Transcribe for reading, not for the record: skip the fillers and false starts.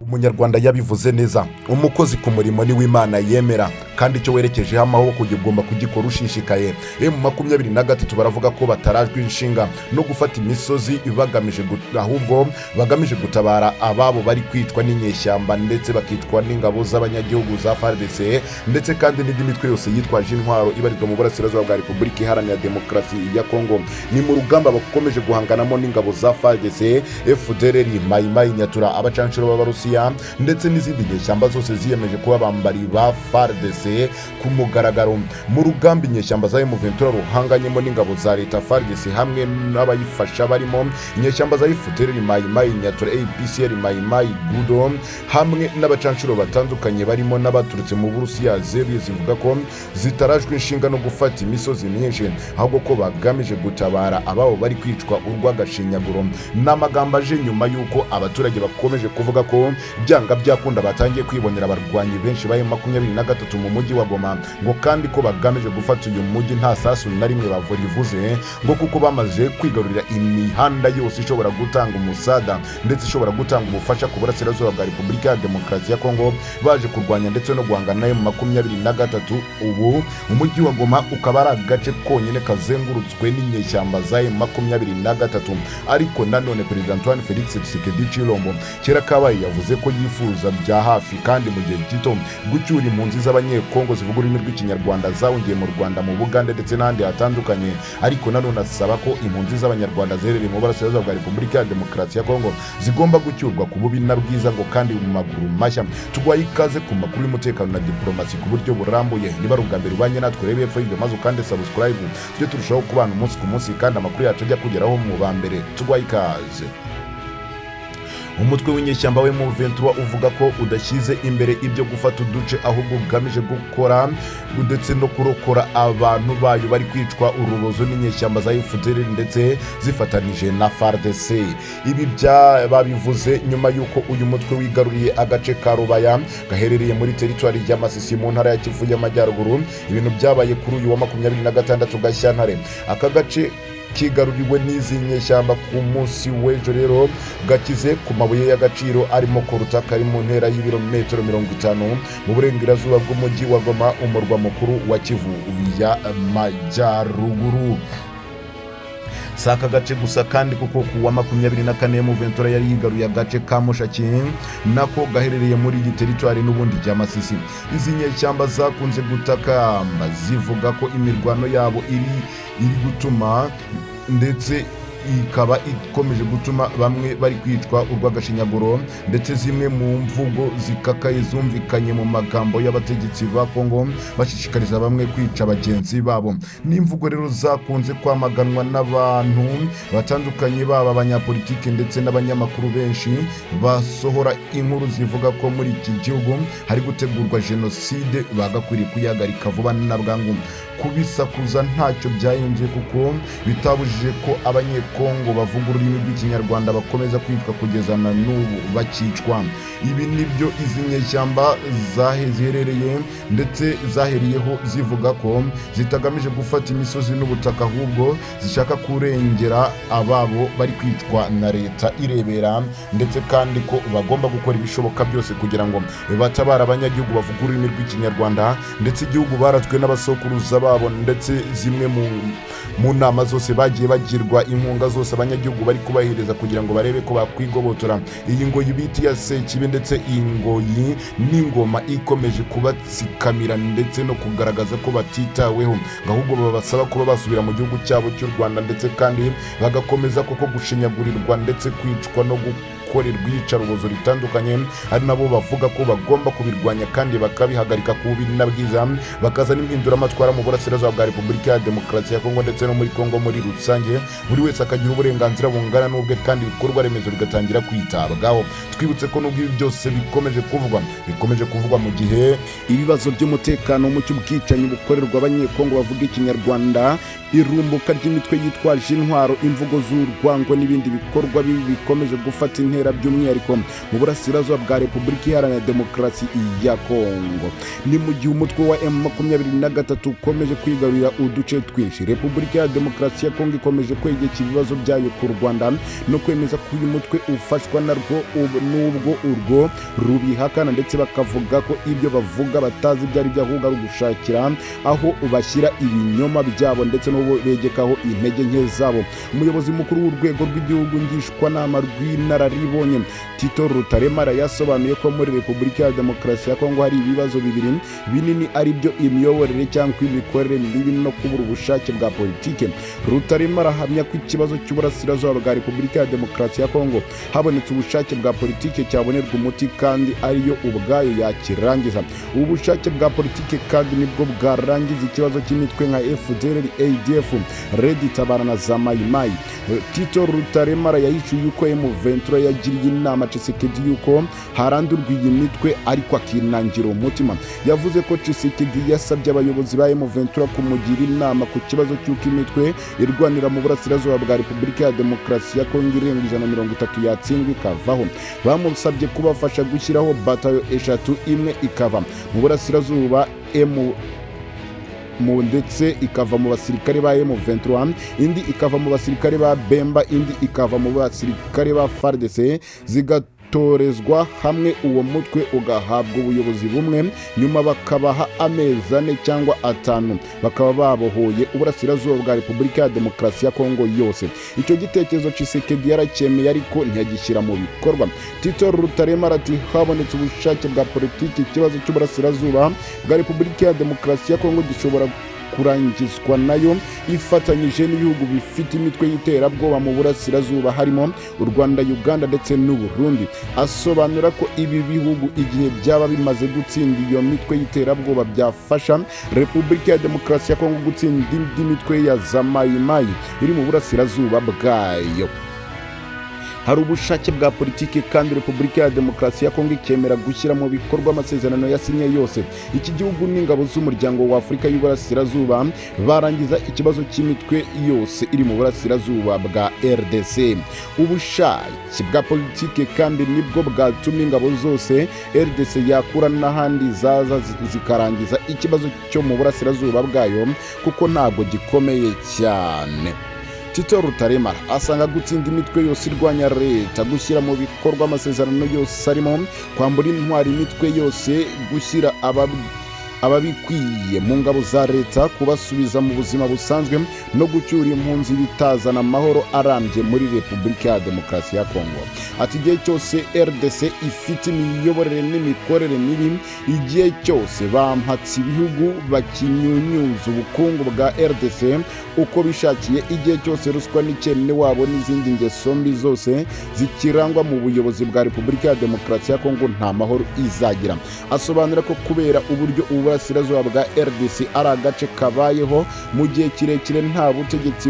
Umunyarwanda yabivuze neza: umukozi ku murimo ni w'Imana yemera, kandi icyo werekejeho amaboko ugomba kugikora ushishikaye. M23 baravuga ko batarajwe inshinga no gufata imisozi bagamije, ahubwo bagamije gutabara ababo bari kwicwa n'inyeshyamba, ndetse bakicwa n'ingabo z'abanyagihugu za FARDC, ndetse kandi n'indi mitwe yose yitwaje intwaro ibarizwa mu burasirazuba bwa Repubulika Iharanira Demokarasi ya Kongo. Ni mu rugamba bakomeje guhanganamo n'ingabo za FARDC, FDLR, Mayimayi Nyatura, abacanshuro b'Abarusiya, ndetse n'izindi nyeshyamba zose ziyemeje kuba bambari ba FARDC ku mugaragaro. Mu rugamba inyeshyamba za M23 ruhanganyemo n'ingabo za leta FARDC hamwe n'abayifasha barimo inyeshyamba za FDLR, Mayimayi Nyatura, APCL, Mayimayi Gudo, hamwe n'abacanshuro batandukanye barimo n'abaturutse mu Burusiya, zeruye zivuga ko zitarajwe inshinga no gufata imisozi myinshi, ahubwo ko bagamije gutabara ababo bari kwicwa urw'agashinyaguro. Ni amagambo aje nyuma y'uko abaturage bakomeje kuvuga ko byanga byakunda batangiye kwibonera abarwanyi benshi ba M23 mu mujyi wa Goma, ngo kandi ko bagamije gufata uyu mujyi nta sasu na rimwe bavurivuze, ngo kuko bamaze kwigarurira imihanda yose ishobora gutanga umusada ndetse ishobora gutanga ubufasha ku burasirazuba bwa Repubulika ya Demokarasi ya Kongo, baje kurwanya ndetse no guhangana na M23. Ubu umujyi wa Goma ukaba ari agace konyine kazengurutswe n'inyeshyamba za M23. Ariko nanone Perezida Antoine Felix Tshisekedi Tshilombo kera kabaye yavuze ko yifuza bya hafi kandi mu gihe gito gucyura impunzi z'Abanyekongo zivuga ururimi rw'Ikinyarwanda zahungiye mu Rwanda, mu Bugande ndetse n'ahandi hatandukanye. Ariko nanone asaba ko impunzi z'Abanyarwanda ziherereye mu burasirazuba bwa Repubulika ya Demokarasi ya Kongo zigomba gucyurwa ku bubi na bwiza, ngo kandi mu maguru mashya. Tuguhaye ikaze ku makuru y'umutekano na diplomasi ku buryo burambuye. Niba ari ubwa mbere ubanye natwe, urebe hepfo y'ibyo maze ukande subscribe, tujye turushaho kubana umunsi ku munsi, kandi amakuru yacu ajya kugeraho mu ba mbere. Tuguhaye ikaze. Umutwe w'inyeshyamba wa M23 uvuga ko udashyize imbere ibyo gufata uduce, ahubwo ugamije gukora ndetse no kurokora abantu bayo bari kwicwa urubozo n'inyeshyamba za FDLR ndetse zifatanije na FARDC. Ibi babivuze nyuma y'uko uyu mutwe wigaruriye agace ka Rubaya gaherereye muri teritwari ya Masisi mu ntara ya Kivu y'Amajyaruguru, ibintu byabaye kuri uyu wa 26 Gashyantare. Aka gace kigaruriwe n'izi nyeshyamba ku munsi w'ejo rero gakize ku mabuye y'agaciro arimo coltan, kari mu ntera y'ibirometero 50 mu burengerazuba bw'umujyi wa Goma, umurwa mukuru wa Kivu y'Amajyaruguru. Si aka gace gusa kandi, kuko ku wa 24 M23 yari yigaruye agace ka Mushaki, nako gaherereye muri iyi teritwari n'ubundi rya Masisi. Izi nyeshyamba zakunze gutakamba zivuga ko imirwano yabo iri gutuma ndetse ikaba ikomeje gutuma bamwe bari kwicwa urw'agashinyaguro, ndetse zimwe mu mvugo zikakaye zumvikanye mu magambo y'abategetsi ba Kongo bashishikariza bamwe kwica bagenzi babo. N'imvugo rero zakunze kwamaganwa n'abantu batandukanye, baba abanyapolitiki ndetse n'abanyamakuru benshi basohora inkuru zivuga ko muri iki gihugu hari gutegurwa jenoside, bagakwiriye kuyihagarika vuba na bwangu. Kubisakuza ntacyo byahinduye, kuko bitabujije ko Abanyekongo bavuga ururimi rw'Ikinyarwanda bakomeza kwicwa kugeza na n'ubu bakicwa. Ibi nibyo izi nyeshyamba ziherereye ndetse zaheriyeho zivuga ko zitagamije gufata imisozi n'ubutaka, ahubwo zishaka kurengera ababo bari kwicwa na leta irebera, ndetse kandi ko bagomba gukora ibishoboka byose kugira ngo batabare abanyagihugu bavuga ururimi rw'Ikinyarwanda ndetse igihugu barazwe n'abasokuruza babo, ndetse zimwe mu nama zose bagiye bagirwa, inkunga zose abanyagihugu bari kubahiriza kugira ngo barebe ko bakwigobotora iyi ngoyi bita iya Sekibi, ndetse iyi ngoyi n'ingoma ikomeje kubatsikamira ndetse no kugaragaza ko batitaweho, ahubwo babasaba kuba basubira mu gihugu cyabo cy'u Rwanda, ndetse kandi bagakomeza koko gushinyagurirwa ndetse kwicwa no gukorerwa iyicarubozo ritandukanye, ari nabo bavuga ko bagomba kubirwanya kandi bakabihagarika ku bubi na bwiza, bakazana impinduramatwara mu burasirazuba bwa Repubulika ya Demokarasi ya Kongo ndetse no muri Kongo muri rusange, buri wese akagira uburenganzira bungana n'ubwe, kandi ibikorwa remezo bigatangira kwitabwaho. Twibutse ko nubwo ibi byose bikomeje kuvugwa, bikomeje kuvugwa mu gihe ibibazo by'umutekano muke, ubwicanyi bukorerwa Abanyekongo bavuga Ikinyarwanda, irumbuka ry'imitwe yitwaje intwaro, imvugo z'urwango n'ibindi bikorwa bibi bikomeje gufata intera. ntera, by'umwihariko mu burasirazuba bwa Repubulika Iharanira Demokarasi ya Kongo. Ni mu gihe umutwe wa M23 ukomeje kwigarurira uduce twinshi. Repubulika ya Demokarasi ya Kongo ikomeje kwegeka ibibazo byayo ku Rwanda no kwemeza ko uyu mutwe ufashwa narwo, nubwo urwo rubihakana, ndetse bakavuga ko ibyo bavuga batazi ibyo ari byo, ahubwo ari ugushakira aho bashyira ibinyoma byabo ndetse n'ubu begekaho intege nke zabo. Umuyobozi mukuru w'urwego rw'igihugu ngishwanama rw'inararibonye, Tito Rutaremara, yasobanuye ko muri Repubulika ya Demokarasi ya Kongo hari ibibazo bibiri binini, ari byo imiyoborere cyangwa imikorere mibi no kubura ubushake bwa politike. Rutaremara ahamya ko ikibazo cy'uburasirazuba bwa Repubulika ya Demokarasi ya Kongo, habonetse ubushake bwa politike, cyabonerwa umuti kandi ariyo ubwayo yakirangiza. Ubu bushake bwa politike kandi nibwo bwarangiza ikibazo cy'imitwe nka FDLR, ADF, Red Tabara na za Mayimayi. Tito Rutaremara yahishuye uko M23 yagiriye inama Tshisekedi yuko harandurwa iyi mitwe, ariko akinangira umutima. Yavuze ko Tshisekedi yasabye abayobozi ba M23 kumugira inama ku kibazo cy'uko imitwe irwanira mu burasirazuba bwa Repubulika ya Demokarasi ya Kongo irenga 130 yatsindwa ikavaho. Bamusabye kubafasha gushyiraho batayo eshatu, imwe ikava mu burasirazuba M mu ndetse ikava mu basirikare ba M23, indi ikava mu basirikare ba Bemba, indi ikava mu basirikare ba FARDC, zigatorezwa hamwe, uwo mutwe ugahabwa ubuyobozi bumwe, nyuma bakabaha amezi 4 cyangwa 5 bakaba babohoye uburasirazuba bwa Repubulika ya Demokarasi ya Kongo yose. Icyo gitekerezo Tshisekedi yaracyemeye, ariko ntiyagishyira mu bikorwa. Tito Rutaremara ati: "Habonetse ubushake bwa politiki, ikibazo cy'uburasirazuba bwa Repubulika ya Demokarasi ya Kongo gishobora kurangizwa nayo ifatanyije n'ibihugu bifite imitwe y'iterabwoba mu burasirazuba, harimo u Rwanda, Uganda ndetse n'u Burundi." Asobanura ko ibi bihugu, igihe byaba bimaze gutsinda iyo mitwe y'iterabwoba, byafasha Repubulika ya Demokarasi ya Kongo gutsinda indi mitwe ya za Mayimayi iri mu burasirazuba bwayo. Hari ubushake bwa politiki kandi Repubulika ya Demokarasi ya Kongo ikemera gushyira mu bikorwa amasezerano yasinye yose, iki gihugu n'ingabo z'umuryango wa Afurika y'Uburasirazuba barangiza ikibazo cy'imitwe yose iri mu burasirazuba bwa RDC. Ubushake bwa politiki kandi nibwo bwatuma ingabo zose RDC yakura n'ahandi zaza zikarangiza ikibazo cyo mu burasirazuba bwayo, kuko ntabwo gikomeye cyane. Tito Rutaremara asanga gutsinda imitwe yose irwanya leta, gushyira mu bikorwa amasezerano yose arimo kwambura intwari imitwe yose, gushyira ababikwiye mu ngabo za leta, kubasubiza mu buzima busanzwe no gucyura impunzi bitazana amahoro arambye muri Repubulika ya Demokarasi ya Kongo. Ati: "Igihe cyose RDC ifite imiyoborere n'imikorere mibi, igihe cyose bampatse ibihugu bakinyunyuza ubukungu bwa RDC uko bishakiye, igihe cyose ruswa n'ikene wabo n'izindi ngeso mbi zose zikirangwa mu buyobozi bwa Repubulika ya Demokarasi ya Kongo, nta mahoro izagira." Asobanura ko kubera uburyo uburasirazuba bwa RDC ari agace kabayeho mu gihe kirekire nta butegetsi.